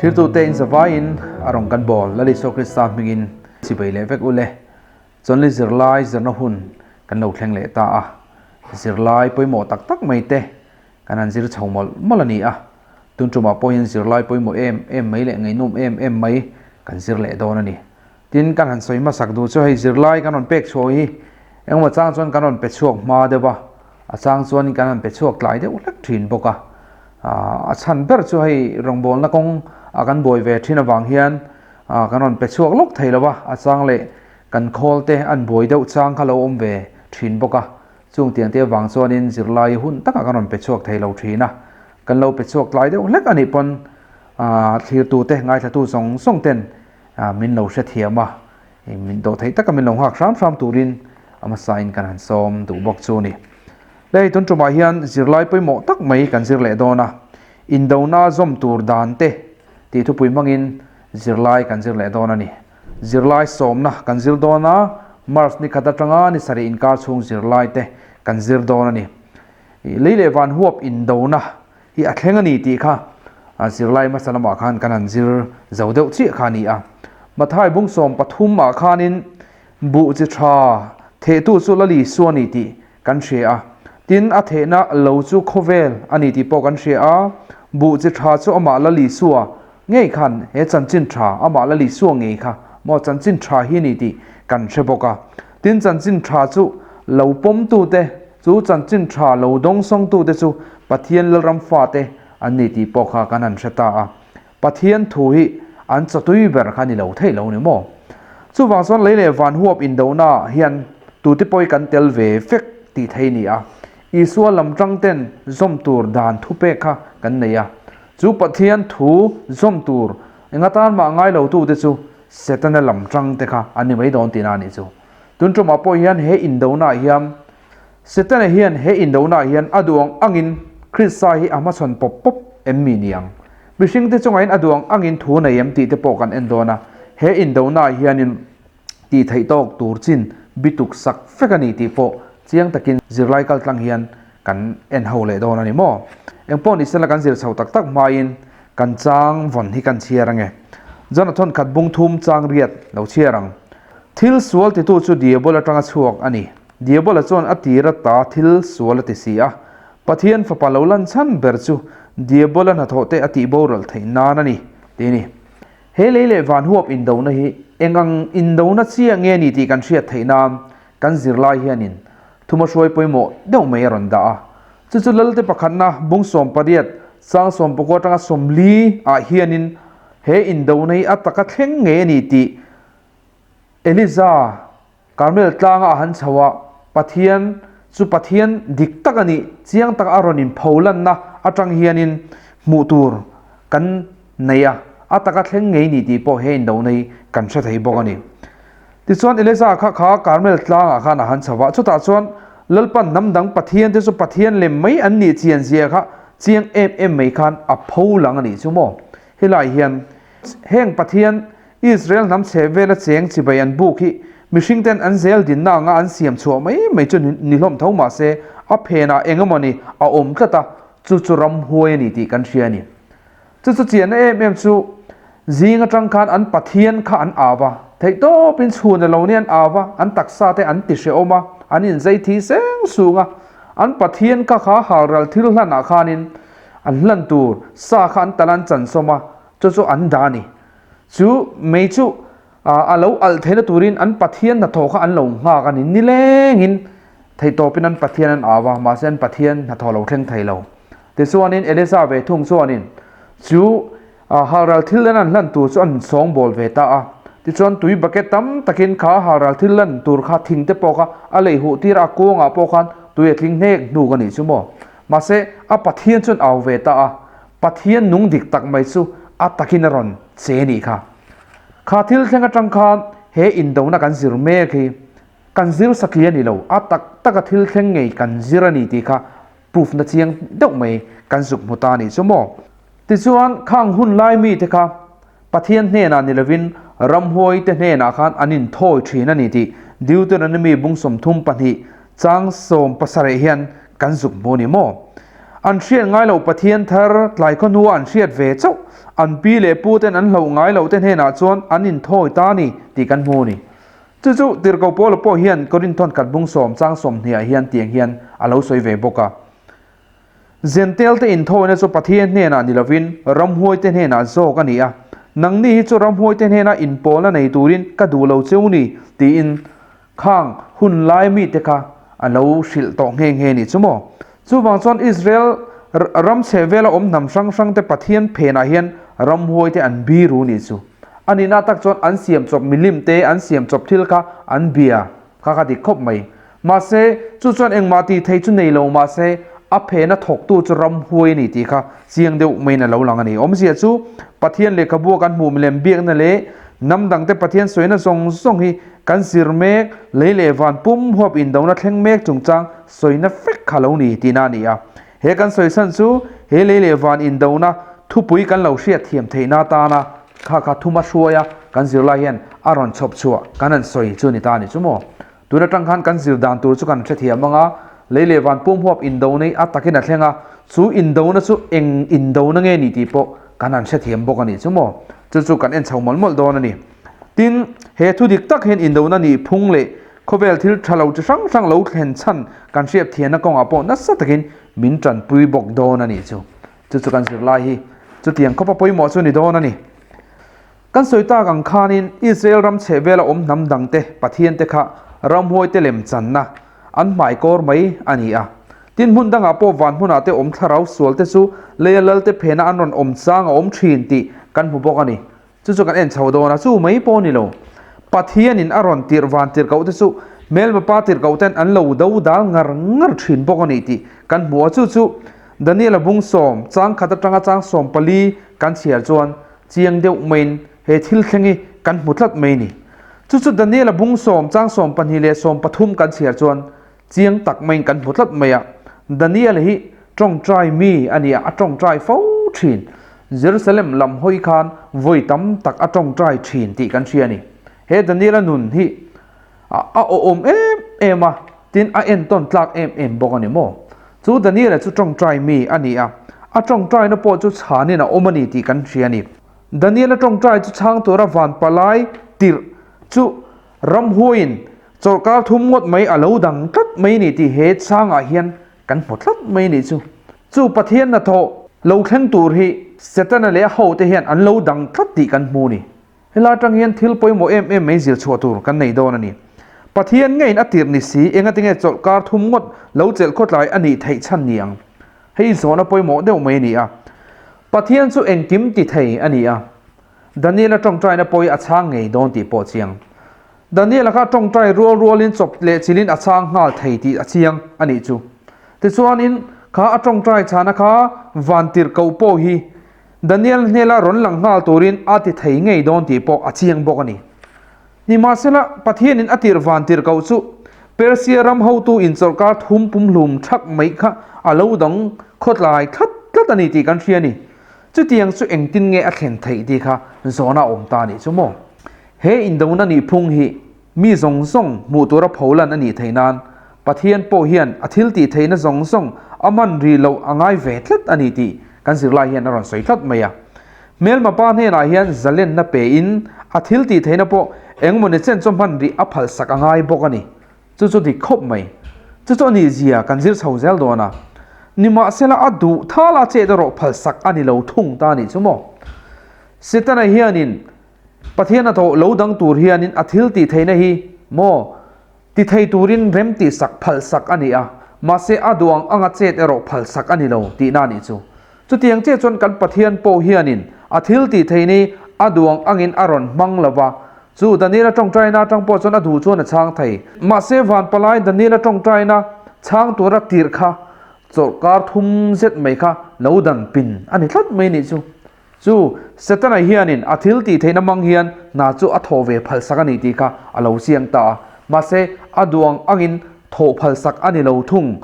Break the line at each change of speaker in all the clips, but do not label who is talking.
Thirtute in zavaiin a rawn kan bawl Lal Isua Krista hmingin chibei leh vek ule. Chawnli zirlai zirna hun kan lo thleng leh ta a, zirlai pawimawh tak tak mai te kan han zir chho mawlh mawlh a ni a, tun tumah pawh hian zirlai pawimawh em em mai leh ngaihnawm em em mai kan zir leh dawn a ni. Tin, kan han sawi hmasak duh chu hei zirlai kan rawn pek chhuah hi engemaw chang chuan kan rawn pe chhuak hma deuh a, a chang chuanin kan han pe chhuak tlai deuh hlek thin bawk a. A chhan ber chu hei rawngbawlna kawng a kan buai ve thin avang hian kan rawn pe chhuak lawk thei lo a, a chang leh kan khawl te an buai deuh chang kha lo awm ve thin bawk a. Chung tiang te avang chuanin zirlai hun takah kan rawn pe chhuak thei lo thin a, kan lo pe chhuak tlai deuh hlek a nih pawn thlirtute ngaithlatu zawng zawng ten Min lo hrethiam a, min dawh theih taka min lo nghak hram hram turin a hmasain kan han sawm duh bawk chu a ni. Hei tun tumah hian zirlai pawimawh tak mai kan zir leh dawn a, indona zawm tur dan te tih thupui hmangin zirlai kan zir leh dawn a ni. Zirlai sawmna kan zir dawn a, March ni khat atanga ni sarih inkar chhung zirlai te kan zir dawn a ni. Lei leh van huap indona hi a thleng a ni tih kha zirlai hmasa lamah khan kan han zir zo deuh chiah kha a ni a. Mathai bung 13 ah khanin buh chi tha thehtu chu la Lisua a ni tih kan hria a, tin a thehna lo chu khawvel a ni tih pawh kan hria a, buh chi tha chu amah la Lisua ngei khan he chanchin tha amah la Lisua ngei kha maw chanchin tha hi a ni tih kan hre bawk a. Tin chanchin tha chu lo pawmtute Chu chanchin tha lo dawngsawngtute chu Pathian Lalram fate an ni tih pawh kha kan han hre ta a. Pathian thu hi an chawtui ber kha ni lo theih lo ni maw? Chuvang chuan lei leh van huap indonaah hian tute pawh hi kan tel ve vek tih thei ni a. Isua lam tangten zawm tur dan thupek kha kan nei a. Chu Pathian thu zawm tur enga tan mah ngai lotute chu Setana lam tangte kha an ni mai dawn tihna a nih chu. Tun tumah pawh hian he indonaah hian Setana hian he indonaah hian a duh ang angin Krista hi a hmachhawn pawp pawp em mi ni ang? Mihringte chungah hian a duh ang angin thu nei em tih te pawh kan en dawn a. He indonaah hianin tih theih tawk tur chin bituk sak vek a ni tih pawh chiang takin zirlai kaltlang hian kan en ho leh dawn a ni maw? Engpawh ni sela kan zir chho tak tak hmain kan chang vawn hi kan chhiar ange. Jonathan khat bung thum chang riat lo chhiar ang. Thil sual titu chu Diabol atanga chhuak a ni. Diabola chuan a tir ata thil sual a ti si a. Pathian fapa lo lan chhan ber chu Diabola hnathawh te a tih boral theih nan a ni, ti a ni. He lei leh van huap indona hi eng ang indona chiah nge ni tih kan hriat theih nan kan zirlai hianin thuma hruai pawimawh deuh mai a rawn dah a. Chu chu Lalte pakhatna bung 18 chang 19 atanga 40 ah hianin he indona hi a taka thleng ngei a ni tih Eliza, Karmel tlanga a han chho a, Pathian chu Pathian dik tak a nih, chiang taka a rawn inpholanna atang hianin hmuh tur kan nei a, a taka thleng ngei ni tih pawh he indohna hi kan hre thei bawk a ni. Tichuan Eliza kha kha Karmel tlangah khan a han chho a, chutah chuan Lalpan hnam dang Pathian te chu Pathian lem mai an nih chian zia kha chiang em em mai khan a pholang a nih chu maw? Helai hian heng Pathian Israel hnam chhe vela cheng chibai an buk hi mihringten an zel dinna anga an siam chhuah mai mai chu ni hlawm tho mah se a phenah eng emaw ni a awm tlat a, chu chu ramhuai a ni tih kan hria a ni. Chu chu chianna em em chu zing atang khan an Pathian kha an au a, theihtawpin chhun a lo ni an au a, an taksa te an ti hrehawm a, an inzei thi seng sung a, an Pathian kha kha halral thil hlanah khanin an hlan tur sa kha an tal an chansawm a, chu chu an dah a ni. Chu mei chu a lo alh theihna turin an Pathian hnathawh kha an lo nghak a ni. Nilengin theihtawpin an Pathian an au a, mahse an Pathian hnathawh lo thleng thei lo. Tichuanin Elisa ve thung chuanin chu halral thil an an hlan tur chu an sawngbawl ve ta a. Tichuan tui bucket tam takin kha halral thil lan tur kha thing te pawh kha a lei huh tir a, kawngah pawh khan tui a tling hnek hnuk a nih chu maw. Mahse a Pathian chuan au ve ta a. Pathian nung dik tak mai chu a takin a rawn che nih kha. Kha thil thleng atang khan he indona kan zir mek hi kan zir satli a ni lo, a tak taka thil thleng ngei kan zir a ni tih kha proof na chiang deuh mai kan zuk hmu ta a nih chu maw. Tichuan khang hun lai mite kha Pathian hnenah ni lovin ramhuaite hnenah khan an inthawi thin a ni tih Deuteronomy bung 32 chang 17 hian kan zuk hmu a ni maw? An hriat ngai loh Pathian thar tlai khaw hnua an hriat ve chauh, an pi leh pu ten an hlauh ngai loh te hnenah chuan an inthawi ta a ni tih kan hmu a ni. Chu chu Tirhkoh Paula pawh hian Korinthon khat bung sawm chang sawmhniah hian tiang hian a lo sawi ve bawk a. Zentel te inthawina chu Pathian hnenah ni lovin ramhuai te hnenah zawk a ni a, nangni hi chu ramhuai te hnena inpawlna nei turin ka duh lo cheu ni tiin Khang hun lai mite kha a lo hrilh tawh nghe nghe ni chu maw? Chuvang chuan Israel ram chheh vela awm hnam hrang hrang te Pathian phenah hian ramhuai te an biru ni chu. A nihna tak chuan an siam chawp milim te, an siam chawp thil kha an bia kha kha dik khawp mai. Mahse, chu chuan engmah tih thei chu nei lo mahse, a phena thawktu chu ramhuai a ni tih kha chiang deuh maiin a lo lang a ni. Awmzia chu Pathian lehkhabu a kan hmuh milem biakna leh hnam dangte Pathian sawina zawng zawng hi Kan zir mek, lei leh van pum huap indona thleng mek chungchang sawina fek kha lo ni tihna a ni a. He kan sawi chhan chu he lei leh van indona thupui kan lo hriat thiam theihna atana kha kha thuma hruaia kan zirlai hian a rawn chhawp chhuah kan han sawi chu ni ta a ni chu maw. Tun atang khan kan zir dan tur chu kan hrethiam ang a, lei leh van pum huap indona hi a takin a thleng a, chu indona chu eng indona nge ni tih pawh kan han hrethiam bawk a ni chu maw. Chu chu kan en chho mawlh mawlh dawn a ni. Tin, he thu dik tak hian indona nih phung leh khawvel thil tha lo chi hrang hrang lo thlen chhan kan hriat thianna kawngah pawh nasa takin min tanpui bawk dawn a nih chu. Chu chu kan zirlai hi chutiang khawpa pawimawh chu ni dawn a ni. Kan sawi tak ang khanin Israel ram chheh vela awm hnam dangte Pathiante kha ramhuaite lem channa an hmaikawr mai a ni a. Tin, hmun dangah pawh van hmunah te awm thlarau sualte chu leia lalte phena an rawn awm chang a awm thin tih kan hmu bawk a ni. Chu chu kan en chho dawn a, chu mai pawh ni lo. Pathianin a rawn tirh van tirh koh te chu hmelma pa tirh koh ten an lo do dal ngar ngar thin bawk a ni tih kan hmu a, chu chu Daniel-a bung sawm chang khat atanga chang 14 kan chhiar chuan chiang deuh maiin he thil thleng hi kan hmu tlat mai a ni. Chu chu Daniel-a bung sawm chang 12 leh 13 kan chhiar chuan Chiang tak maiin kan hmu tlat mai a, Daniel hi tawngtai mi a ni a, a tawngtai fo thin. Jerusalem lam hawi khan vawi tam tak a tawngtai thin tih kan hria a ni. He Daniel-a nun hi a awhawm em em a, tin a entawn tlak em em bawk a ni maw? Chu Daniel-a chu tawngtai mi a ni a, a tawngtaina pawh chu chhanin a awm a ni tih kan hria a ni. Daniel-a tawngtai chu chhang tura van palai tirh chu Ramhuaiin chawlhkar thum ngawt mai a lo dang tlat mai ni tih he changah hian kan hmu tlat mai ni chu. Chu Pathian hnathawh lo thleng tur hi Setana leh a hote hian an lo dang tlat tih kan hmu ni. Helai atang hian thil pawimawh em em mai zir chhuah tur kan nei dawn a ni. Pathian ngeiin a tirh ni si engatinge chawlhkar thum ngawt lo chelh khawtlai a nih theih chhan ni ang. Hei zawhna pawimawh deuh mai a ni a. Pathian chu engkim ti thei a ni a. Daniel-a tawngtaina pawh hi a chhang ngei dawn tih pawh a chiang. Daniel-a kha tawngtai rual rualin chawp leh chilin a chhang nghal thei tih a chiang a nih chu. Tichuanin, kha a tawngtai chhana kha van tirhkoh pawh hi Daniel hnela rawn lang nghal turin a ti thei ngei dawn tih pawh a chiang bawk a ni. Nimahsela, Pathianin a tirh van tirhkoh chu Persia ram hotu inchawlhkar thum pumhlum thak mai kha a lo dang khawtlai tlat tlat a ni tih kan hria a ni. Chutiang chu engtin nge a thlen theih tih kha zawhna a awm ta a nih chu maw? He indona nihphung hi mi zawng zawng hmuh tura pholan a nih theih nan Pathian pawh hian a thil tih theihna zawng zawng a man rih loh a ngai ve tlat a ni tih kan zirlai hian a rawn sawi tlat mai a. Hmelma pa hnenah hian zalenna pe in a thil tih theihna pawh engmawni chen chu hman rih a phalsak a ngai bawk a ni. Chu chu dik khawp mai. Chu chu a nih zia kan zir chho zel dawn a. Nimahsela a duh thal a chet erawh phalsak a ni lo thung ta a nih chu maw? Setana hianin Pathian a thawh lo dang tur hianin a thil tih theihna hi maw ti thei turin rem tihsak phalsak a ni a, mahse a duh ang anga chet erawh phalsak a ni lo tihna a nih chu. Chutiang chiah chuan kan Pathian pawh hianin a thil tih theih ni a duh ang angin a rawn hmang lo va, chu Daniela tawngtaina atang pawh chuan a duh chuan a chhang thei. Mahse van palai Daniela tawngtaina chhang tura tirh kha chawlhkar thum zet mai kha lo dan pin a ni tlat mai nih chu. Chu Setana hianin a thil tih theihna hmang hian hna chu a thawh ve phalsak a ni tih kha a lo chiang ta a, mahse a duh ang angin thawh phalsak a ni lo thung.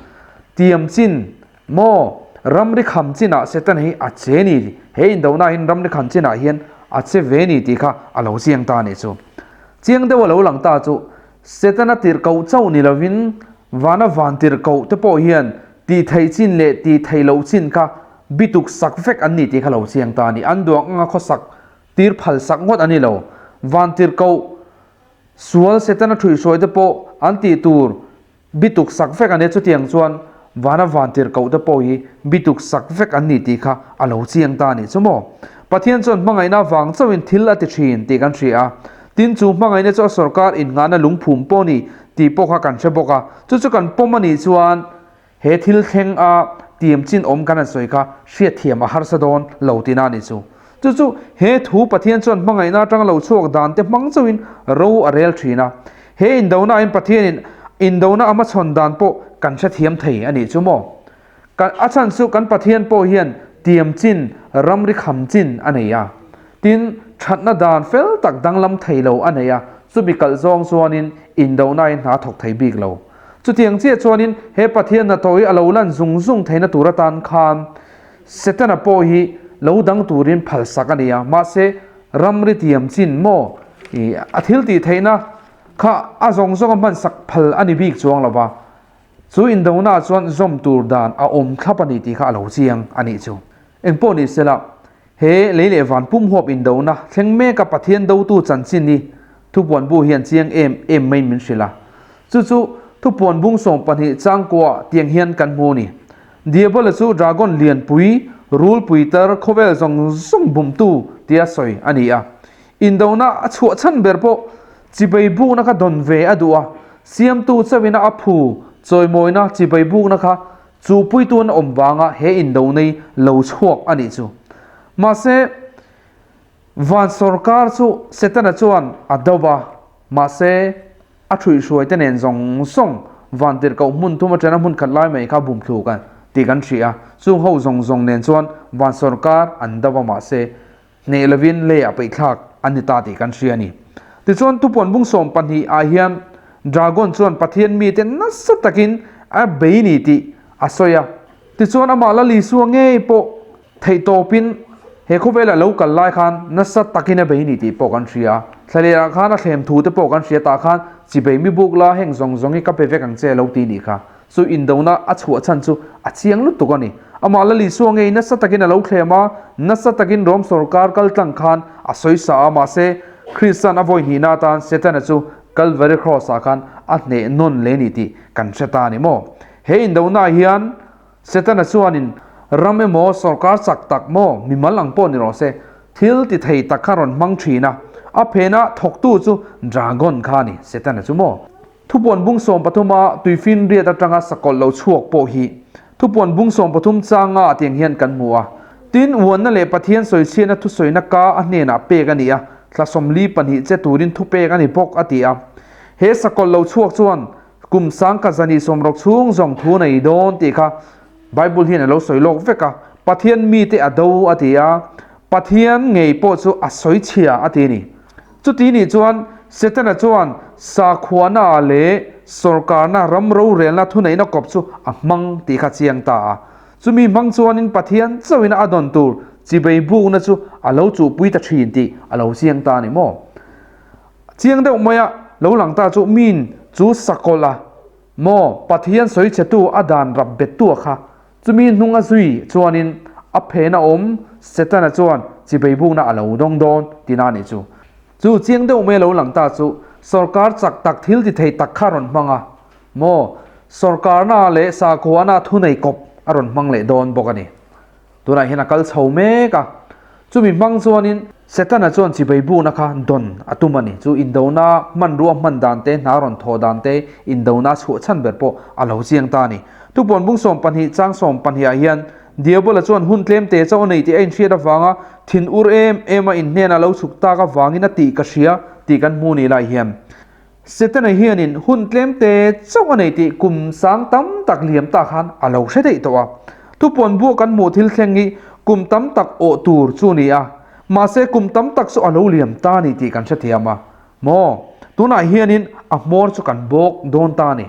Tiam chin Maw, ramri kham chinah Satan hi a che ni, he indona hin ramri kham chinah hian a che ve ni tih kha a lo chiang ta a nih chu. Chiang deuh a lo lang ta chu, Setana tirhkoh chauh ni lovin vana van tirhkoh te pawh hian Tih theih chin leh tih theih loh chin kha bituk sak vek an ni tih kha lo chiang ta a ni. An duang anga khawsak tir phal sak ngawt an ni lo. Vantirhkoh sual Setana ṭhuihhruai te pawh an tih tur bituk sak vek an ni a, chutiang chuan vana vantirhkoh te pawh hi bituk sak vek an ni tih kha a lo chiang ta a nih chu maw. Pathian chuan hmangaihna vang chauhin thil a ti ṭhin tih kan hria a, tin chu hmangaihna chu a sawrkar innghahna lungphum pawh a ni tih pawh kha kan hre bawk a, chu chu kan pawm a nih chuan He thil thleng a tiam chin awm kan han sawi kha hriatthiam a harsa dawn lo tihna a nih chu. Chu chu he thu Pathian chuan hmangaihna atanga lo chhuak dan te hmang chauhin ro a rel thin a. He indona ahin Pathianin indona a hmachhawn dan pawh kan hrethiam thei a nih chu maw? Kan a chhan chu kan Pathian pawh hian tiam chin ramri kham chin a nei a. Tin, thatna dan fel tak danglam thei lo a nei a, chumi kalh zawng chuanin indona ahin hna thawk thei bik lo. Chutiang chiah chuanin he Pathian hnathawh hi a lo lan zung zung theihna tur atan khan Setana pawh hi lo dang turin phalsak a ni a, mahse ramri tiam chin maw i a thil tih theihna kha a zawng zawnga hmansak phal a ni bik chuang lo va, chu indona chuan zawm tur dan a awm thlap a ni tih kha a lo chiang a nih chu. Engpawh ni sela, He lei leh van pum huap indona thleng meka Pathian dotu chanchin hi thupuan bu hian chiang em em maiin min hrilh a. Chu chu thupuan bung 12 changkua tiang hian kan hmu a ni. Diabola chu dragon lianpui, rulpui tar khawvel zawng zawng bumtu tia sawi a ni a. Indona a chhuah chhan ber pawh chibai bukna kha dawn ve a duh a, siamtu chauhina a phu chawimawina chibai bukna kha Chu puitu an awm vanga he indo nei lo chhuak a nih chu. Mahse, van sawrkar chu Setana chuan a do va, mahse, a ṭhuihhruaite nen zawng zawng van tirhkoh hmun thum aṭana hmun khat lai mai kha bum thluk a tih kan hria a. Chung ho zawng zawng nen chuan van sawrkar an do va, mahse, Hneh lovin leiah peihthlak an ni ta tih kan hria a ni. Tichuan tupuan bung 12 ah hian Dragon chuan Pathian mite nasa takin a bei ni tih a sawi a. Tichuan amah Lal Isua ngei pawh theihtawpin he khawvelah lo kal lai khan nasa takin a bei ni tih pawh kan hria a. Thlalehah khan a thlem thu te pawh kan hria tah khan chibei mi buk la heng zawng zawng hi ka pe vek ang che a lo ti nih kha. Chu indona a chhuah chhan chu a chiang lutuk a ni. Amah Lal Isua ngei nasa takin a lo thlem a, nasa takin Rom sawrkar kal tlang khan a sawi sa a, mahse Krista'n a vawi hnihna atan Setana chu Kalvary Cross-ah khan a hneh nawn leh ni tih kan hre ta a ni maw? He indonaah hian Setana chuanin ram emaw sawrkar chak tak maw mimal ang pawh ni rawh se, thil ti thei tak kha rawn hmang thin a, a phena thawktu chu Dragon kha a ni, Setana chu maw? Thupuan bung 13 a tuifinriat atanga sakawlh lo chhuak pawh hi Thupuan bung 13 changa tiang hian kan hmu a. Tin, uanna leh Pathian sawichhiatna thusawina ka a hnenah pek a ni a, thla 42 che turin thupek a ni bawk a ti a. He sakawlh lo chhuak chuan kum sangkhat zani sawmrawk chhung zawng thu nei dawn tih kha Bible hian a lo sawi lawk vek a. Pathian mite a do a ti a, Pathian ngei pawh chu a sawichhia a ti a ni. Chuti nih chuan Setana chuan sakhuana leh sawrkarna ram rorelna thuneihna kawp chu a hmang tih kha chiang ta a. Chumi hmang chuanin Pathian chauhin a dawn tur chibei bukna chu a lo chuhpui ta thin tih a lo chiang ta a ni maw? Chiang deuh maia lo lang ta chu min chu sakawlh a maw? Pathian sawichhetu a dan rap bettu a kha Chumi hnung a zui chuanin a phen a awm, Setana chuan chibei bukna a lo dawng dawn tihna a nih chu. Chu chiang deuh mai a lo lang ta chu sawrkar chak tak thil ti thei tak kha a rawn hmang a maw? Sawrkarna leh sakhuana thunei kawp a rawn hmang leh dawn bawk a ni. Tunah hian a kal chho mek a. Chumi hmang chuanin Setana chuan chibei bukna kha dawn a tum a ni. Chu indona hmanrua hman dan te, hna rawn thawh dan te, indona chhuah chhan ber pawh a lo chiang ta a ni. Thupuan bung 12 chang 12 ah hian Diabola chuan hun tlem te chauh a nei tih a inhriat avanga thin ur em em a inhnenah lo chhuk tak avangin a tih ka hria tih kan hmu ni lai hian Setana hianin hun tlem te chauh a nei tih kum sang tam tak liam ta khan a lo hre daih tawh a. Thupuan buah kan hmuh thil thleng hi kum tam tak awh tur chu a ni a, mahse kum tam tak chu a lo liam ta a ni tih kan hrethiam a maw? Tunah hianin a hmawr chu kan bawk dawn ta a ni.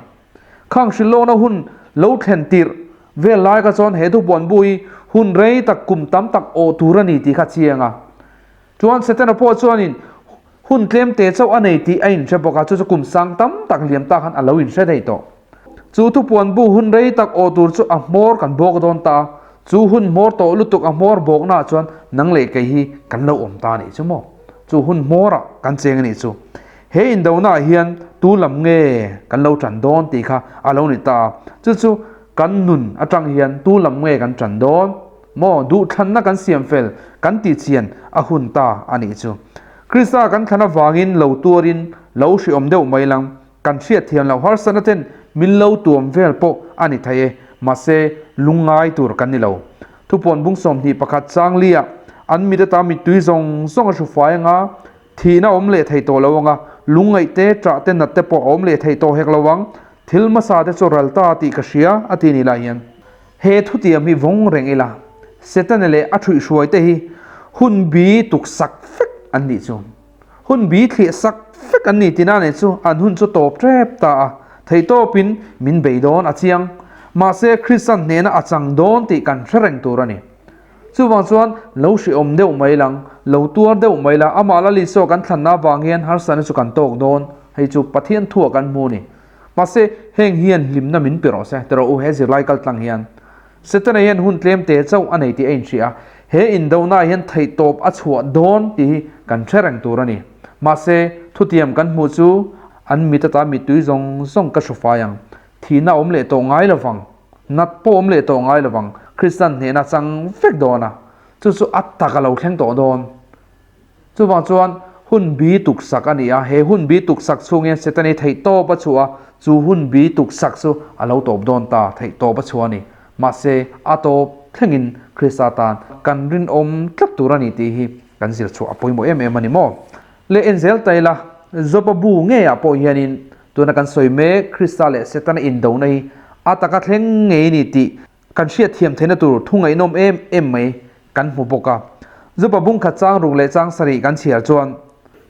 Khang hrilhlawkna hun lo thlen tirh vel lai kha chuan he thupuan bu hi hun rei tak kum tam tak awh tur a ni tih kha chiang a. Chuan Setana pawh chuanin hun tlem te chauh a nei tih a inhre bawk a, chu chu kum sang tam tak liam ta khan a lo inhre daih tawh. Chu thupuan bu hun rei tak awh tur chu a hmawr kan bawk dawn ta a, chu hun hmawr tawh lutuk a hmawr bawknaah chuan nang leh kei hi kan lo awm ta a nih chu maw? Chu hun hmawrah kan cheng a nih chu. He indonaah hian tu lam nge kan lo tan dawn tih kha a lo ni ta a, chu chu kan nun atang hian tu lam nge kan tan dawn maw? Duhthlanna kan siam fel kan tihchian a hun ta a nih chu. Krista kan thlan avangin lo tuarin lo hriawm deuh mai lang Kan hriatthiam loh harsatna ten min lo tuam vel pawh a ni thei e, mahse lungngai tur kan ni lo. Thupuan bung 21 changlia an mit ata mittui zawng zawng a hru fai anga, thihna a awm leh thei tawh lo anga, lungngaih te, ṭah te, nat te pawh a awm leh thei tawh hek lo ang, thil hmasa te chu ral ta tih ka hria a ti ni lai hian. He thutiam hi vawng reng ila, Setana leh a ṭhuihhruai te hi hun bi tuksak vek an nih chu. Hun bi thliah sak vek an ni tina nen chu an hun chu tawp tep ta a, theihtawpin min bei dawn a chiang. Mahse Kristian hnehna a chang dawn tih kan hre reng tur a ni. Chuvang chuan lo hrehawm deuh mai lang, lo tuar deuh mai la, amah Lal Isua kan thlanna avang hian harsatna chu kan tawk dawn, hei chu Pathian thuah kan hmu a ni. Mahse heng hian hlimna min pe rawh se, ti rawh u he zirlai kaltlang hian. Setana hian hun tlem te chauh a nei tih a inhria a, he indonaah hian theihtawp a chhuah dawn tih hi kan hre reng tur a ni. Mahse, thutiam kan hmuh chu an mit ata mittui zawng zawng ka hru fai ang. Thihna awm leh tawh ngai lovang, nat pawh awm leh tawh ngai lovang, Kristian hnehna chang vek dawn a, chu chu a tak a lo thleng tawh dawn. Chuvang chuan hun bi tuksak a ni a, he hun bi tuksak chhung hian Setani theihtawp a chhuah a, chu hun bi tuksak chu a lo tawp dawn ta, theihtawp a chhuah a ni. Mahse, a tawp thlengin Krista tan kan rinawm tlat tur a ni tih hi kan zir chhuah a pawimawh em em a ni maw? Leh en zel ta ila, Joba bu ngeiah pawh hianin tuna kan sawi mek Krista leh Setana indona hi a taka thleng ngei a ni tih Kan hriatthiam theihna tur thu ngaihnawm em em mai kan hmu bawk a. Zupa bung khat chang ruk leh chang sarih kan chhiar chuan,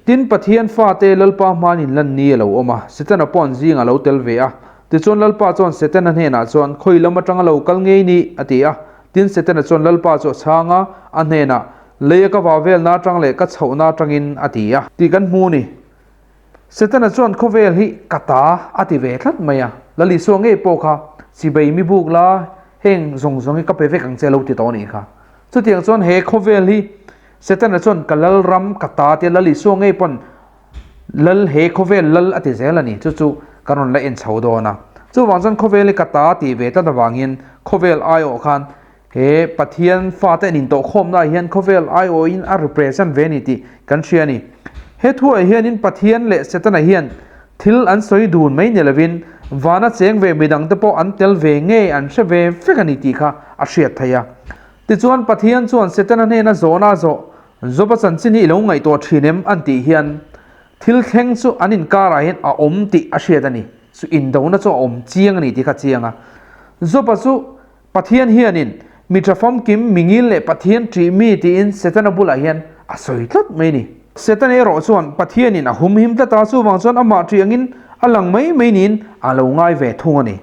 Tin, Pathian fate Lalpa hmain inlan ni a lo awm a, Setana pawh an zingah a lo tel ve a. Tichuan Lalpa chuan Setana hnenah chuan, Khawi lam atanga lo kal ngei ni? a ti a. Tin, Setana chuan Lalpa chu a chhang a, a hnenah, Leia ka vau velna atang leh ka chhohna atangin, a ti a. Tih kan hmu ni. Setana chuan khawvel hi ka ta a ti ve tlat mai a, Lal Isua ngei pawh kha chibei mi buk la, heng zawng zawng hi ka pe vek ang che a lo ti tawh a nih kha. Chutiang chuan he khawvel hi Setana chuan ka lal ram ka ta tia Lal Isua ngei pawn lal he khawvel lal a ti zel a ni, chu chu kan rawn la en chho dawn a. Chuvang chuan khawvel hi ka ta tih ve tlat avangin khawvel aiawh khan He Pathian fate an intawhkhawmnaah hian khawvel aiawhin a represent ve a ni tih kan hria a ni. He thuah hianin Pathian leh Setana hian thil an sawi dun mai ni lovin vana cheng ve midangte pawh an tel ve nge an hre ve vek a ni tih kha a hriat theih a. Tichuan Pathian chuan Setana hnena zawhna a zawh, Joba chanchin hi i lo ngaihtuah thin em? an tih hian thil thleng chu an inkarah hian a awm tih a hriat a ni. Chu indona chu a awm chiang a ni tih kha a chiang a. Joba chu Pathian hianin mi tha famkim, mi ngil leh Pathian ṭih mi tiin Setana bulah hian a sawi tlat mai ni. Setana erawh chuan Pathianin a humhim tlat a, chuvang chuan amah ṭih angin a lang mai mai niin a lo ngai ve thung a ni.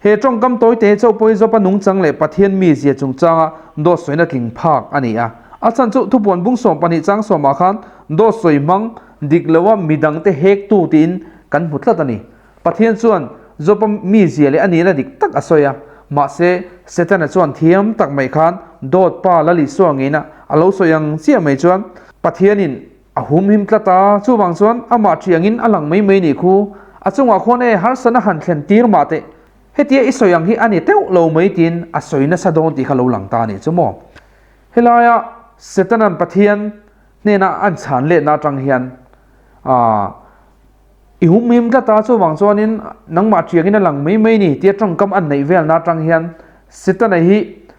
He ṭawngkam tawite chauh pawhin Joba nungchang leh Pathian mizia chungchanga dawt sawina tling phak a ni a. A chhan chu thupuan bung 12 chang sawmah khan dawt sawi hmang dik loa midangte hektu tiin kan hmu tlat a ni. Pathian chuan Joba mizia leh a nihna dik tak a sawi a, mahse Setana chuan thiam tak mai khan dawt pa Lal Isua ngeina a lo sawi ang chiah mai chuan Pathianin a humhim tlat a, chuvang chuan amah ṭiangin a lang mai mai nih khu, a chungah khuan e harsatna han thlen tir mah teh, hetia i sawi ang hi a ni teuh lo mai tiin a sawi nasa dawn tih kha lo lang ta a nih chu maw. Helaia Setana'n Pathian hnena an chhan letna atang hian aah I humhim tlat a, chuvang chuanin nangmah ṭiangin a lang mai mai ni tia ṭawngkam an neih velna aṭang hian Setana hi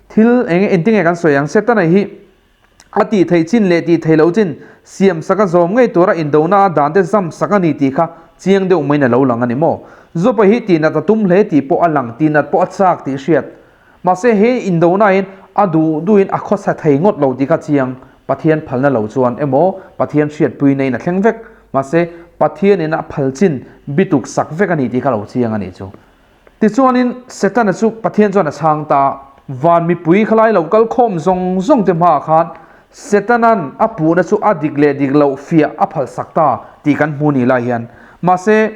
thil eng engtinge kan sawi ang, Setana hi a tih theih chin leh tih theih loh chin siam sak a zawm ngei tura indona a dan te zam sak a ni tih kha chiang deuh maiin a lo lang a ni maw? Joba hi tihnat a tum hle tih pawh a lang, tihnat pawh a chak tih hriat. Mahse he indona in a duh duhin a khawsa thei ngawt lo tih kha chiang, Pathian phalna lo chuan emaw Pathian hriatpuina in a thleng vek. Mahse Pathian in a phal chin bituk sak vek a ni tih kha lo chiang a nih chu. Tichuanin Setana chu Pathian chuan a chhang ta, van mipui khalai lo kal khawm zawng zawng te hmaah khan Setanan a puhna chu a dik leh dik loh fiah a phal sak ta tih kan hmu ni lai hian. Mahse.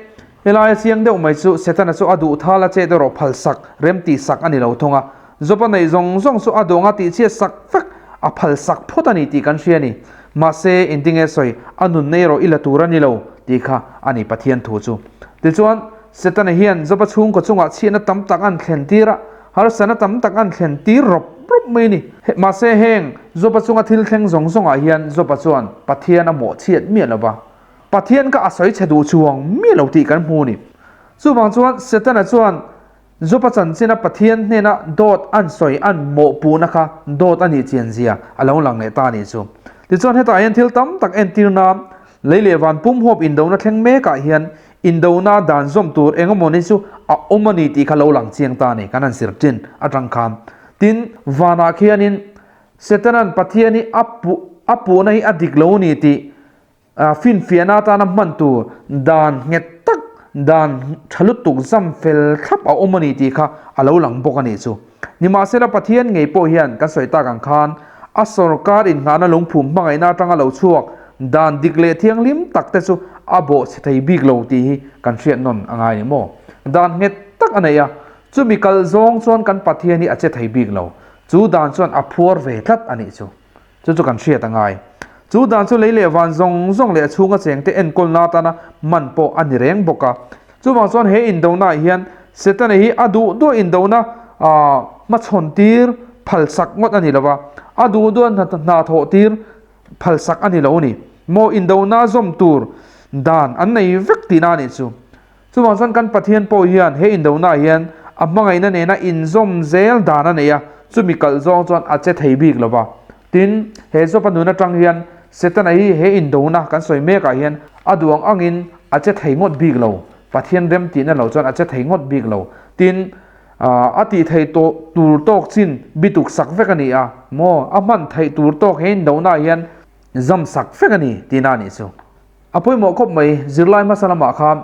Helaia chiang deuh mai chu Setana chu a duh thal a chet erawh phal sak, rem tih sak a ni lo thung a. Job-a neih zawng zawng chu a duang a tih chhiat sak vek, a phal sak phawt a ni tih kan hria a ni. Mahse, engtinge sawi, a nunna erawh i la tur a ni lo tih kha a ni Pathian thu chu. Tichuan, Setana hian Job-a chhungkaw chungah chhiatna tam tak an thlen tir a, harsatna tam tak an thlen tir rawp rawp mai a ni. Mahse, heng Job-a chunga thil thleng zawng zawngah hian Job-a chuan Pathian a mawhchhiat miah lo va. Pathian kha a sawi chhe duh chuang miah lo tih kan hmu a ni. Chuvang chuan Setana chuan Job-a chanchina Pathian hnena dawt an sawi an mawhpuhna kha dawt a nih chian zia a lo lang leh ta a nih chu. Tichuan hetah hian thil tam tak entir nan lei leh van pum huap indona thleng mekah hian indona dan zawm tur eng emawni chu a awm a ni tih kha lo lang chiang ta a ni kan han zir ṭin aṭang khan. Tin, vanah khianin Setana'n Pathian hi a puh a puhna hi a dik lo a ni tih Finfiahna atana hman tur dan nghet tak, dan tha lutuk zam fel thlap a awm a ni tih kha a lo lang bawk a nih chu. Nimahsela Pathian ngei pawh hian kan sawi tak ang khan a sorkar innghahna lungphum hmangaihna atanga lo chhuak dan dik leh thianghlim tak te chu a bawh chhe thei bik lo tih hi kan hriat nawn a ngai ni maw? Dan nghet tak a nei a, chumi kal zawng chuan kan Pathian hi a che thei bik lo. Chu dan chuan a phuar ve tlat a nih chu. Chu chu kan hriat a ngai. Chu dan chu lei leh van zawng zawng leh a chhunga chengte enkawlna atana man pawh a ni reng bawk a. Chuvang chuan he indonaah hian Setana hi a duh duah indona hmachhawn tir phalsak ngawt a ni lo va, a duh duah hna thawh tir phalsak a ni lo a ni. Maw indona zawm tur dan an nei vek tihna a nih chu. Chuvang chuan kan Pathian pawh hian he indonaah hian a hmangaihna nena inzawm zel dan a nei a, chumi kalh zawng chuan a che thei bik lo va. Tin, he Job-a nun atang hian Setana hi he indona kan sawi mekah hian a duh ang angin a che thei ngawt bik lo, Pathian remtihna lo chuan a che thei ngawt bik lo. Tin, a tih theih tawh tur tawk chin bituk sak vek a ni a, maw a hman theih tur tawk he indonaah hian zam sak vek a ni tihna a nih chu. A pawimawh khawp mai, zirlai hmasa lamah khan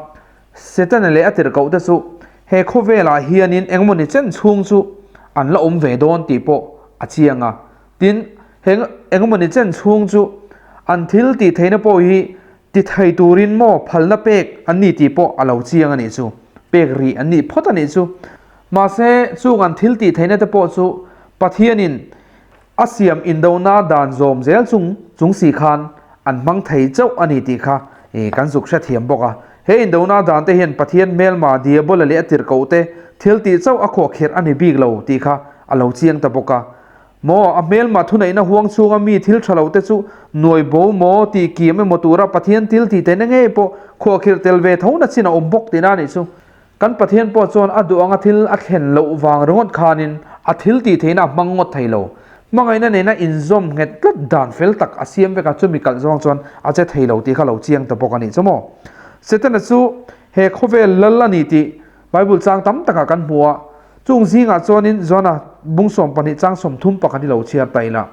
Setana leh a tirhkoh te chu he khawvelah hianin engmawni chen chhung chu an la awm ve dawn tih pawh a chiang a. Tin, he engmawni chen chhung chu an thil tih theihna pawh hi ti thei turin maw phalna pek an ni tih pawh a lo chiang a nih chu. Pek rih an nih phawt a nih chu. Mahse, chung an thil tih theihna te pawh chu Pathianin A siam indona dan zawm zel chung chung si khan an hmang thei chauh a ni tih kha kan zuk hrethiam bawk a. He indona dan te hian Pathian hmelma Diabola leh a tirhkoh te thil tih chauh a khuahkhirh a ni bik lo tih kha a lo chiang ta bawk a. Maw, a hmelma thuneihna huang chhunga mi thil tha lo te chu nuai bo maw tih kim emaw tura Pathian thil tih theihna ngei pawh khuahkhirh tel ve tho na chin a awm bawk tihna a nih chu. Kan Pathian pawh chuan a duh anga thil a thlen loh vang ringawt khanin a thil tih theihna a hmang ngawt thei lo. Hmangaihna nena inzawm nghet tlat dan fel tak a siam vek a, chumi kalh zawng chuan a che thei lo tih kha lo chiang ta bawk a nih chu maw. Setana chu he khawvel lal a ni tih Bible chang tam takah kan hmu a, chung zingah chuanin Johana bung 12 chang 31 hi lo chhiar ta ila.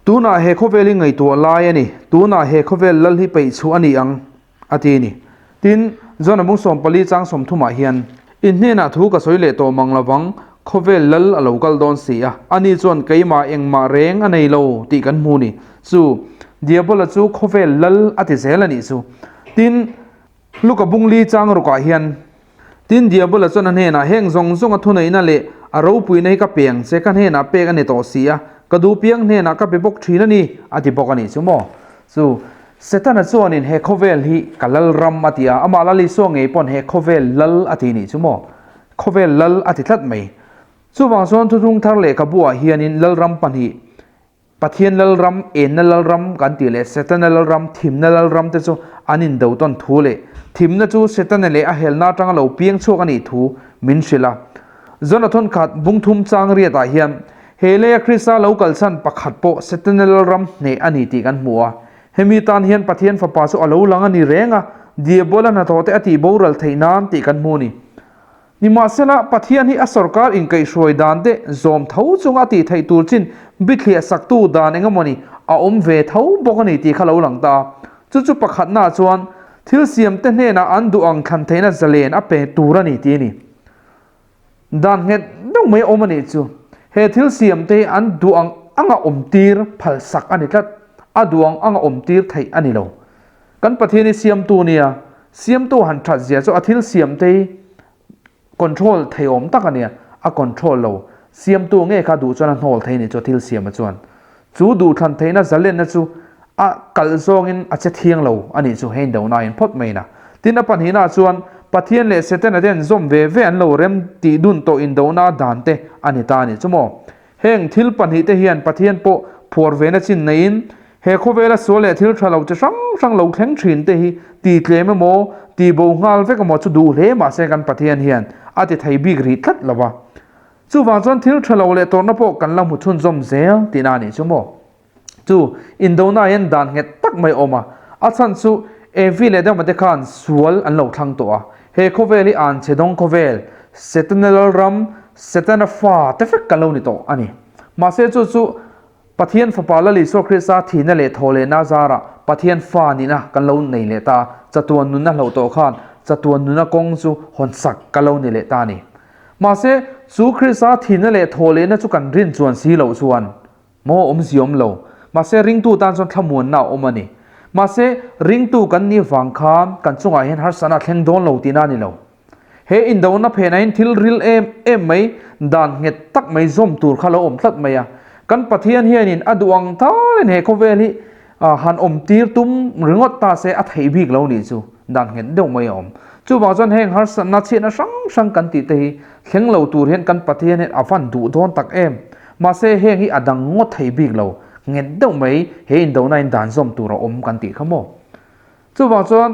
Tunah he khawvel hi ngaihtuah lai a ni, tunah he khawvel lal hi peih chhuah a ni ang. A ti a ni. Tin, John-a bung 14 chang 30 ah hian, In hnenah thu ka sawi leh tawh mang lovang, khawvel lal a lo kal dawn si a, ani chuan keimah engmah reng a nei lo tih kan hmu ni. Chu, Diabola chu khawvel lal a ti zel a nih chu. Tin, Luka bung li chang rukah hian, Tin, Diabola chuan a hnenah, Heng zawng zawnga thuneihna leh a ropuina hi ka pe ang che, ka hnenah pek a ni tawh si a, ka duhpiang hnenah ka pe bawk thin a ni, a ti bawk a nih chu maw? Chu, Setana chuanin he khawvel hi ka lal ram a ti a, amah Lal Isua ngei pawn he khawvel lal a ti nih chu maw? Khawvel lal a ti tlat mai. Chuvang chuan Thuthlung Thar lehkhabuah hianin Lalram pahnih, Pathian Lalram, enna Lalram kan tih leh Setana Lalram, thimna Lalram te chu an indo tawn thu leh thimna chu Setana leh a helna atanga lo piang chhuak a nih thu min hrilh a. Jonathan khat bungthum chang riatah hian he leia Krista lo kalchhan pakhat pawh Setana Lalram hneh a ni tih kan hmu a. Hemi tan hian Pathian Fapa chu a lo lang a ni reng a, Diabola hnathawh te a tih boral theih nan tih kan hmu a ni. Nimahsela, Pathian hi a sorkar inkaihhruai dan te zawm tho chunga a tih theih tur chin bithliah saktu dan eng emawni a awm ve tho bawk a ni tih kha lo lang ta a. Chu chu pakhatnaah chuan thil siamte hnenah an duh ang thlan theihna zalen a pe tur a ni tih a ni. Dan nghet deuh mai a awm a nih chu. He thil siamte hi an duh ang anga awmtir phalsak a ni tlat. A duh ang anga awmtir theih a ni lo. Kan Pathian hi siamtu nia. Siamtu han that zia chu a thil siam te hi control thei awm tak a nia, a control lo. Siamtu nge kha duh chuan a hnawl thei ni chu a thil siam a chuan. Chu duhthlan theihna zalenna chu a kalh zawngin a che thiang lo a nih chu he indona in phawt mai na. Tin a pahnihna chuan Pathian leh Setana te an zawm ve ve an lo rem tih dun tawh indona dan te a ni ta a nih chu maw. Heng thil pahnihte hian Pathian pawh phuar vena chin neiin he khawvela sual leh thil tha lo chi hrang hrang lo thleng thin te hi ti tlem emaw, ti bo nghal vek emaw chu duh hle mahse kan Pathian hian a ti thei bik rih tlat lo va. Chuvang chuan thil tha lo leh tawrhna pawh kan la hmu chhunzawm zel tihna a nih chu maw. Chu indona hian dan nghet tak mai a awm a, a chhan chu Evi leh Adama te khan sual an lo thlang tawh a, he khawvel hi an chhe dawng khawvel, Setana lalram, Setana fa te vek kan lo ni tawh a ni. Mahse chu chu Pathian Fapa Lal Isua Krista thihna leh thawhlehna zarah Pathian fa nihna kan lo nei leh ta a, chatuan nunna hloh tawh khan chatuan nuna kawng chu hawnsak kan lo ni leh ta a ni. Mahse chu Krista thihna leh thawhlehna chu kan rin chuan si loh chuan Maw awmzia awm lo. Mahse ringtu tan chuan thlamuanna a awm a ni. Mahse ringtu kan nih vang khan kan chungah hian harsatna a thleng dawn lo tihna a ni lo. He indona phenah hian thil ril em em mai, dan nghet tak mai zawm tur kha lo awm tlat mai a. Kan Pathian hianin a duh ang talin he khawvel hi han awm tir tum ringawt ta se a theih bik lo nih chu dan nghet deuh mai a awm. Chuvang chuan heng harsatna chhiatna hrang hrang kan tih te hi thleng lo tur hian kan Pathian hian a van duh dawn tak em. Mahse heng hi a dang ngawt thei bik lo, nghet deuh mai he indona in dan zawm tur a awm kan tih kha maw. Chuvang chuan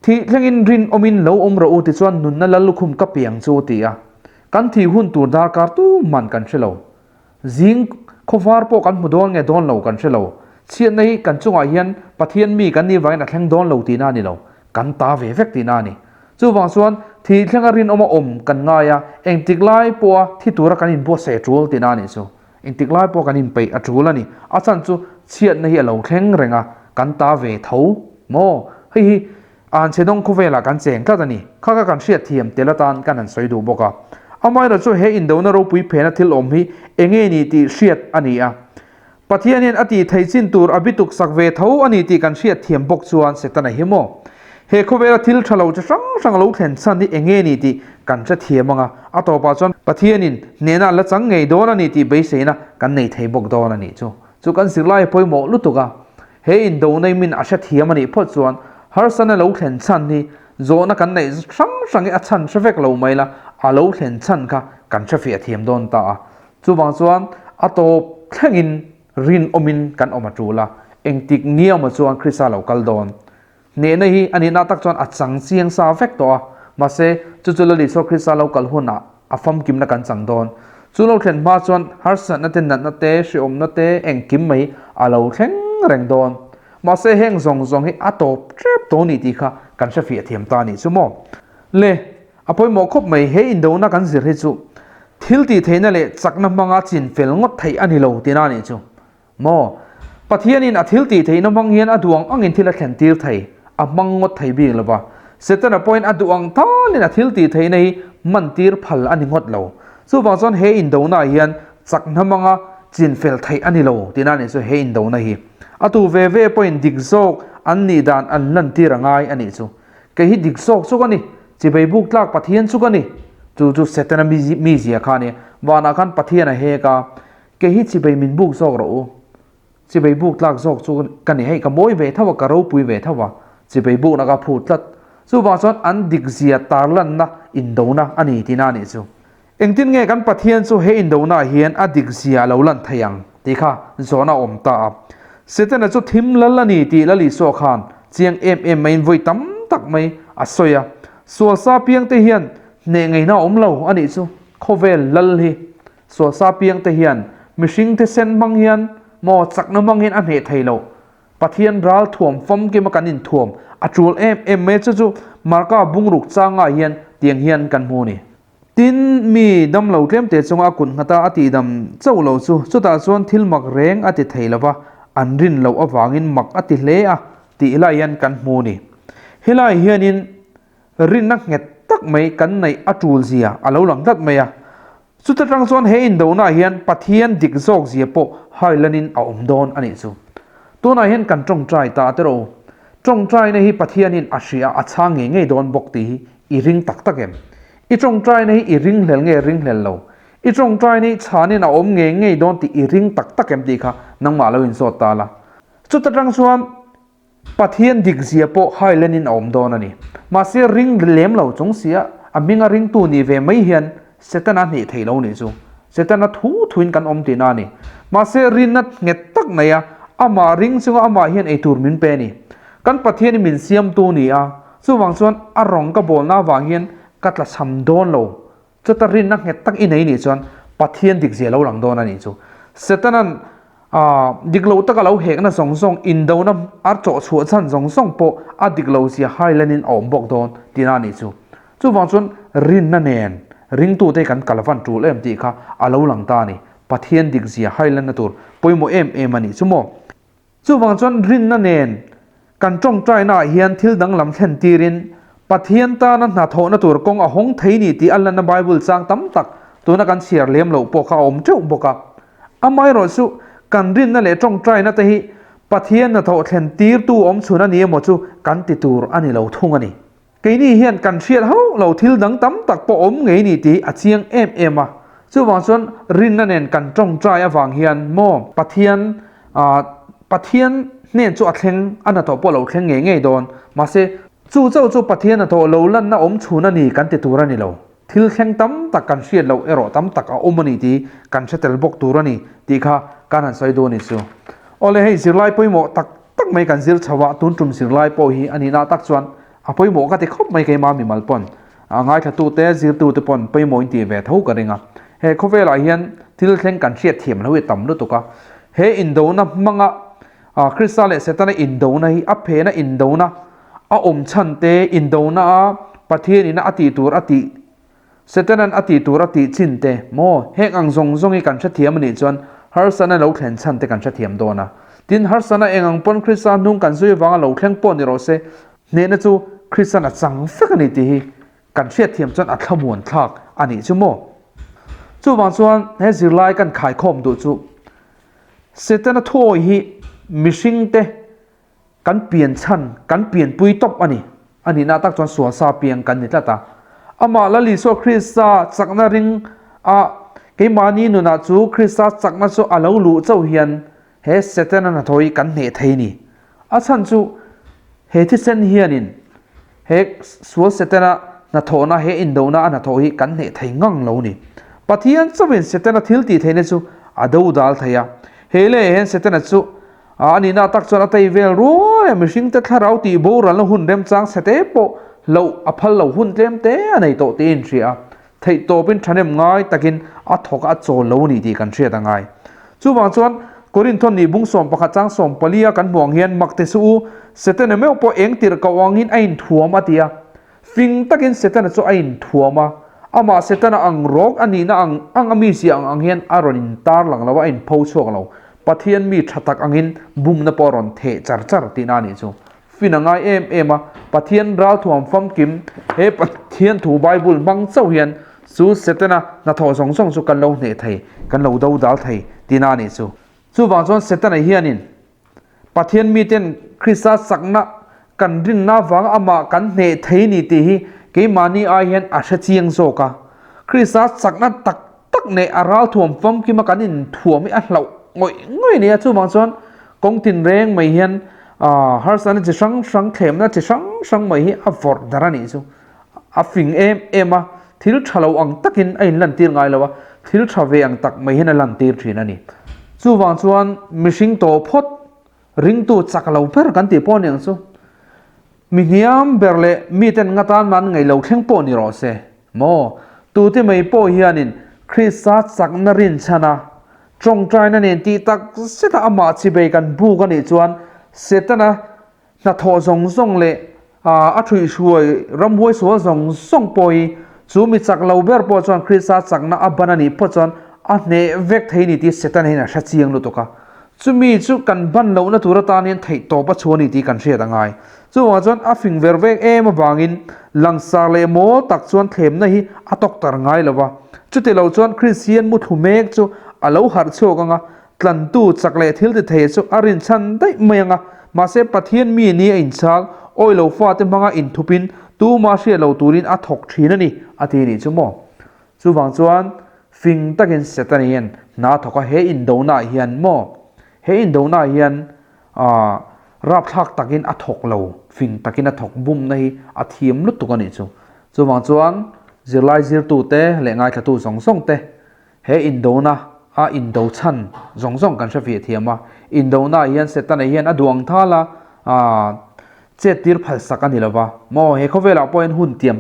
Thih thlengin rinawmin lo awm rawh u tichuan nunna lal lukhum ka piang chu a ti a. Kan thih hun tur darkar tuman kan hre lo. Zing khawvar pawh kan hmu dawn nge dawn lo kan hre lo. Chhiatna hi kan chungah hian Pathian mi kan nih vangin a thleng dawn lo tihna a ni lo. Kan ta ve vek tihna a ni. Chuvang chuan thih thlenga rinawma awm kan ngai a, engtik lai pawha thi tura kan inbuatsaih a tul tihna a nih chu. Engtik lai pawh kan inpeih a tul a ni. A chhan chu chhiatna hi a lo thleng reng a, kan ta ve tho maw? Hei hi Anchhedawng khawvelah kan cheng tlat a ni. Kha kha kan hriat thiam tel atan kan han sawi duh bawk a. Amaherawhchu chu he indona ropui phena thil awm hi enge ni tih hriat a ni a. Pathian hian a tih theih chin tur a bituk sak ve tho a ni tih kan hriat thiam bawk chuan Setana hi maw? He khawvela thil tha lo chi hrang hrang lo thlen chhan hi enge ni tih kan hre thiam ang a, a tawpah chuan Pathianin hnehna a la chang ngei dawn a ni tih beiseina kan nei thei bawk dawn a nih chu. Chu kan zirlai a pawimawh lutuk a, he indonai min a hre thiam a nih phawt chuan harsana lo thlen chhan hi zawhna kan neih hrang hrang hi a chhan hre vek lo mai la, a lo thlen chhan kha kan hre fiah thiam dawn ta a. Chuvang chuan a tawp thlengin rinawmin kan awm a tul a, engtik ngiama chuan Krista lo kal dawn. Hnehna hi a nihna tak chuan a chang chiang sa vek tawh a, mahse chu chu Lal Isua Krista lo kal hunah a famkimna kan chang dawn. Chu lo thlen hma chuan harsatna te, natna te, hrehawmna te, engkim mai a lo thleng reng dawn. Mahse heng zawng zawng hi a tawp tep tawh ni tih kha kan hrefiah thiam ta a nih chu maw? Le, a pawimawh khawp mai, he indona kan zir hi chu thil tih theihna leh chakna hmanga chin fel ngawt theih a ni lo tihna a nih chu. Maw? Pathianin a thil tih theihna hmang hian a duh ang angin thil a thlen tir thei, a hmang ngawt thei bik lo va. Setana pawhin a duh ang talin a thil tih theihna hi hman tir phal a ni ngawt lo. Chuvang chuan he indona hian chakna hmanga chin fel theih a ni lo tihna a nih chu he indona hi. A tu ve ve pawhin dik zawk an nih dan an lan tir a ngai a nih chu. Kei hi dik zawk chu ka ni, chibei buk tlak Pathian chu ka ni. Chu chu Setana mizia kha a ni. Vanah khan Pathian a hek a, Kei hi chibei min buk zawk rawh u. Chibei buk tlak zawk chu ka ni hei, ka mawi ve tho a, ka ropui ve tho a, chibei bukna ka phut tlat. Chuvang chuan an dikzia tarlanna indona a ni tihna a nih chu. Engtin nge kan Pathian chu he indonaah hian a dikzia a lo lan thei ang tih kha zawhna a awm ta a. Setana chu thim lal a ni tih Lal Isua khan chiang em em maiin vawi tam tak mai a sawi a. Sual sa piangte hian hneh ngeina a awm lo a nih chu. Khawvel lal hi Sualsa piang te hian mihring te sen hmang hian maw chakna hmang hian a hneh thei lo. Pathian ral thuam famkim a kan inthuam a tul em em mai chu chu Marka bungruk changah hian tiang hian kan hmu ni. Tin, mi damlo tlemte chunga a kut nghat a a tihdam chauh lo chu chutah chuan thil mak reng a ti thei lo va, an rin loh avangin mak a ti hle a tih lai hian kan hmu ni. Helai hianin rinna nghet tak mai kan neih a tul zia a lo lang tlat mai a. Chuta tang chuan he indona hian Pathian dik zawk zia pawh hailanin a awm dawn a nih chu. Tunah hian kan tawngtai ta te rawh u. Tawngtaina hi Pathianin a hria a chhang ngei ngei dawn bawk tih hi i ring tak tak em? I tawngtaina hi i ringhlel nge ringhlel lo? I tawngtaina hi chhanin a awm ngei ngei dawn tih i ring tak tak em tih kha nangmah lo inzawt ta la. Chuta tang chuan Pathian dikzia pawh hailenin a awm dawn a ni. Mahse ring lem lo chung sia a hminga ringtu nih ve mai hian Setana hneh thei lo nih chu. Setana thu thuin kan awm tihna a ni. Mahse rinna nghet tak nei a, amah ring chunga amah hian eitur min pe a ni. Kan Pathian hi min siamtu ni a, chuvang chuan a rawng ka bawlna avang hian ka tlachham dawn lo. Chuta rinna nghet tak i nei nih chuan Pathian dikzia lo lang dawn a nih chu. Setanan dik loh taka lo hekna zawng zawng, indona a chawh chhuah chhan zawng zawng pawh a dik lo zia hailanin a awm bawk dawn tihna a nih chu. Chuvang chuan rinna nen ringtute kan kal van tul em tih kha a lo lang ta a ni. Pathian dik zia hailanna tur pawimawh em em a nih chu maw. Chuvang chuan rinna nen kan tawngtaina ah hian thil danglam thlen tirin Pathian tana hnathawhna tur kawng a hawng thei ni tih a lanna Bible chang tam tak tuna kan chhiar lem loh pawh kha a awm teuh bawk a. Amaherawh chu kan rinna leh tawngtaina te hi Pathian hnathawh thlen tirtu awm chhun a ni emaw chu kan ti tur a ni lo thung a ni. Keini hian kan hriat hauh lo thil dang tam tak pawh awm ngei ni tih a chiang em em a. Chuvang chuan rinna nen kan tawngtai avang hian maw Pathian ah Pathian hnen chu a thleng a hnathawh pawh lo thleng ngei ngei dawn. Mahse chu chauh chu Pathian hnathawh lo lanna awm chhun a ni kan ti tur a ni lo. Thil thleng tam tak kan hriat loh erawh tam tak a awm a ni tih kan hre tel bawk tur a ni tih kha kan han sawi dawn a ni chu. Awle hei zirlai pawimawh tak tak mai kan zir chho a, tun tum zirlai pawh hi a nihna tak chuan a pawimawh ka ti khawp mai keimah mimal pawn a ngaithlatute zirtute pawn pawimawh in tih ve tho ka ring a. He khawvelah hian thil thleng kan hriat thiam lo hi tam lutuk a, he indona hmanga Krista leh Setana indona hi a phena indona a awm chhan te, indona a Pathianin a tih tur a tih Setanan a tih tur a tih chin te maw? Heng ang zawng zawng hi kan hrethiam a nih chuan harsatna lo thlen chhan te kan hrethiam dawn a. Tin, harsatna eng ang pawn Krista hnung kan zui avanga lo thleng pawh ni rawh se, hnehna chu Kristan a chang vek a ni tih hi kan hriatthiam chuan a thlamuan thlak a nih chu maw? Chuvang chuan he zirlai kan khaikhawm duh chu Setana thuawi hi mihringte Kan pian chhan, kan pianpui tawp a ni. A nihna tak chuan sual sa piang kan ni tlat a. Amah Lal Isua Krista chakna ring a, keimahni nunah chu Krista chakna chu a lo luh chauh hian he Setana hnathawh hi kan hneh thei ni. A chhan chu he thisen hianin he sual Setana hnathawhna, he indona a hnathawh hi kan hneh thei ngang lo ni. Pathian chauhin Setana thil tih theihna chu a dodal thei a. He leh hian Setana chu A nihna tak chuan a tei vel ruai a, mihringte thlarau tih boralna hun remchang chhete pawh hlauh a phal lo hun tlem te a nei tawh tih a inhria a, theihtawpin thahnem ngai takin a thawk a chawl lo a ni tih kan hriat a ngai. Chuvang chuan Korinthawn nih bung 11 chang 14 a kan hmuh ang hian mak te suh u, Setana meuh pawh eng tirh koh angin a inthuam a ti a, Fing takin Setana chu a inthuam a, amah Setana ang rawk a nihna ang ang a mizia ang ang hian a rawn intar lang lo a, a inpho chhuak lo. Pathian mi tha tak angin bumna pawh a rawn theh char char tihna a nih chu. Fin a ngai em em a, Pathian ralthuam famkim he Pathian thu Bible hmang chauh hian chu Setana hnathawh zawng zawng chu kan lo hneh thei, kan lo dodal thei tihna a nih chu. Chuvang chuan Setana hianin Pathian miten Krista chakna kan rinna avanga amah kan hneh thei ni tih hi keimahni ai hian a hre chiang zawk a. Krista chakna tak tak neh a ralthuam famkima kan inthuam hi a hlauh ngawih ngawih a ni a, chuvang chuan kawng tinreng mai hian harsatna chi hrang hrang, thlemna chi hrang hrang mai hi a vawrh darh a nih chu. A fing em em a, thil tha lo ang takin a inlantir ngai lo a, thil tha ve ang tak mai hian a lantir thin a ni. Chuvang chuan mihring tawh phawt ringtu chak lo ber kan tih pawh a ni ang chu. Mi hniam ber leh miten nga tan man ngaih lo thleng pawh ni rawh se maw? Tute mai pawh hianin Krista chakna rinchhan a, tawngtaina nen tih tak zeta amah chibei kan buk a nih chuan Setana Hnathawh zawng zawng leh a ṭhuihhruai ramhuai sual zawng zawng pawh hi chu mi chak lo ber pawh chuan Krista chakna a ban a nih phawt chuan a hneh vek thei ni tih Setana hian a hre chiang lutuk a. Chumi chu kan ban lohna tur atan hian theih tawp a chhuah a ni tih kan hriat a ngai. Chuvangah chuan a fing ver vek em avangin langsar leh mawl tak chuan thlemna hi a tawktar ngai lo va. Chuti lo chuan Kristian muthlu mek chu a lo harh chhuak ang a, Tlantu chak leh thil ti thei chu a rinchhan daih mai ang a, Mahse Pathian mi ni a inchhal, awi lo fate hmanga inthupin tuma hriat lo turin a thawk thin a ni, a ti nih chu maw? Chuvang chuan fing takin Setana hian hna a thawk a, he indonaah hian maw? He indonaah hian aah rapthlak takin a thawk lo, fing takin a thawk bumna hi a thiam lutuk a nih chu. Chuvang chuan zirlai zirtute leh ngaithlatu zawng zawng te He indona a indo chhan zawng zawng kan hre fiah thiam a, indona ah hian Setana hian a duang thal a, aah chet tir phal sak a ni lo va, maw he khawvelah pawh hian hun tiam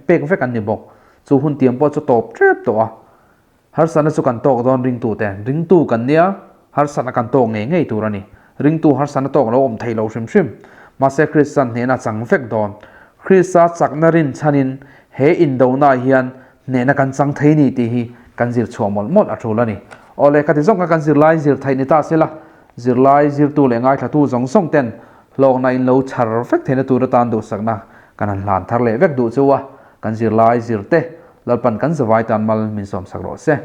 pek vek an ni bawk, chu hun tiam pawh chu tawp tep tawh a, harsatna chu kan tawk dawn ringtu te, ringtu kan nia harsatna kan tawk ngei ngei tur a ni, ringtu harsatna tawk lo awm thei lo hrim hrim, mahse Kristian hnehna chang vek dawn, Krista chakna rinchhanin he indona ah hian Hnehna kan chang thei ni tih hi kan zir chhuah mawlh mawlh a tul a ni. Awle, ka ti zawng kha kan zirlai zir theih ni ta sela, zirlai zirtu leh ngaithlatu zawng zawng ten hlawkna in lo chhar vek theihna tur atan duhsakna kan han hlan thar leh vek duh chu a, kan zirlai zir te Lalpan kan zavai tan mal min sawmsak rawh se.